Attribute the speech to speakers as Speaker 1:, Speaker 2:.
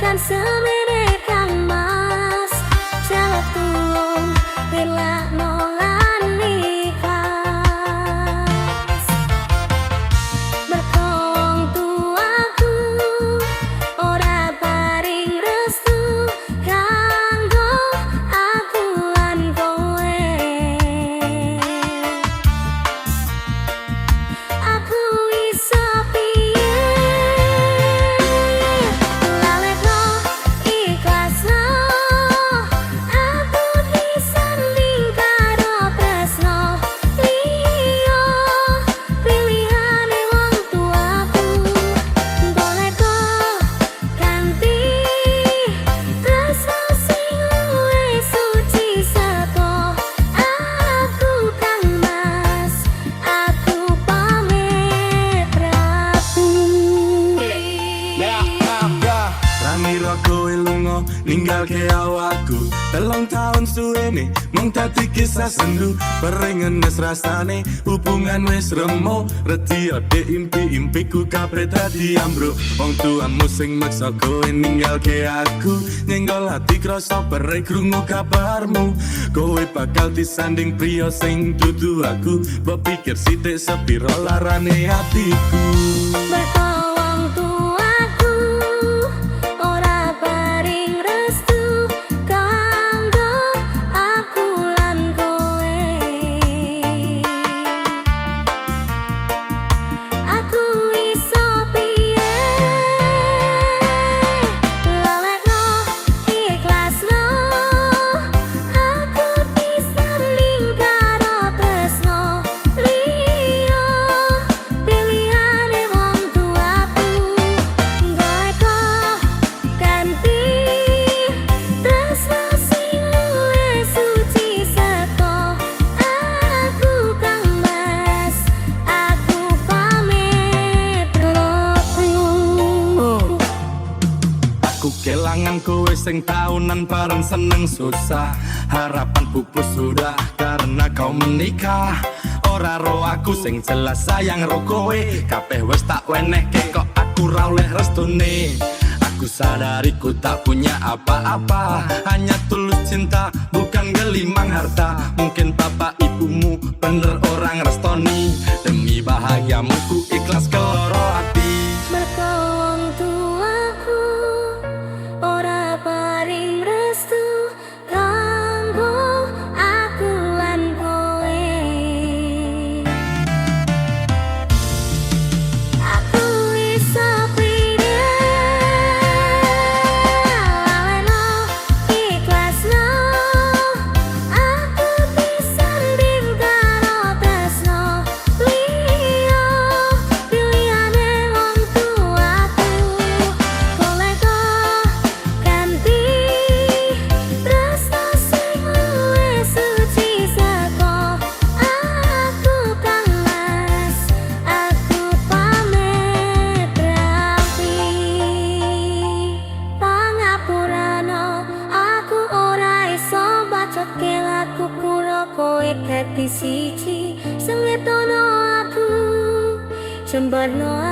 Speaker 1: Tekan semene kang mas, jaluk tulung relakno lan ikhlas. Mergo wong tuaku ora paring restu kanggo aku lan kowe. Aku iso piye? Lalekno, ikhlasno, aku disanding karo tresno liya, pilihane wong tuaku. Goleko ganti tresno sing luwih suci saka aku, kang mas, aku pamit rapi.
Speaker 2: Ra ngira kowe lunga ninggalke awakku. 3 taun suwene mung dadi kisah sendu. Perengenes rasane hubungan wis remo. Reti ade impi-impiku kabeh dadi ambruk. Wong tuamu sing maksa kowe ninggalke aku. Nyenggol hati, krasa perih krungu kabarmu. Kowe bakal disanding priya sing dudu aku. Mbok pikir sithik sepiro larane hatiku.
Speaker 1: Mergo wong tuaku ora paring restu kanggo aku lan kowe. Aku iso piye? Lalekno, ikhlasno, aku disanding karo tresno liya, pilihane wong tuaku. Goleko ganti tresno sing luwih suci saka aku, kang mas, aku pamit rapi.
Speaker 2: Aku kelangan kowe sing tahunan bareng seneng susah. Harapan pupus sudah karena kau menikah. Ora ro aku sing jelas sayang ro kowe. Kabeh wis tak wenehke kok aku ra oleh restune. Aku sadari ku tak punya apa-apa. Hanya tulus cinta, bukan gelimang harta. Mungkin bapak ibumu bener ora ngrestoni. Demi bahagiamu ku ikhlas keloro hati.
Speaker 1: Mergo wong tuaku ora paring restu kanggo aku lan kowe. Aku iso piye? Lalekno, ikhlasno, aku disanding karo tresno liya, pilihane wong tuaku. Goleko ganti tresno sing luwih suci saka aku, kang mas, aku pamit rapi. Pangapurano, aku ora iso bacotke laku karo kowe dadi siji. Sengetono aku, jembarno.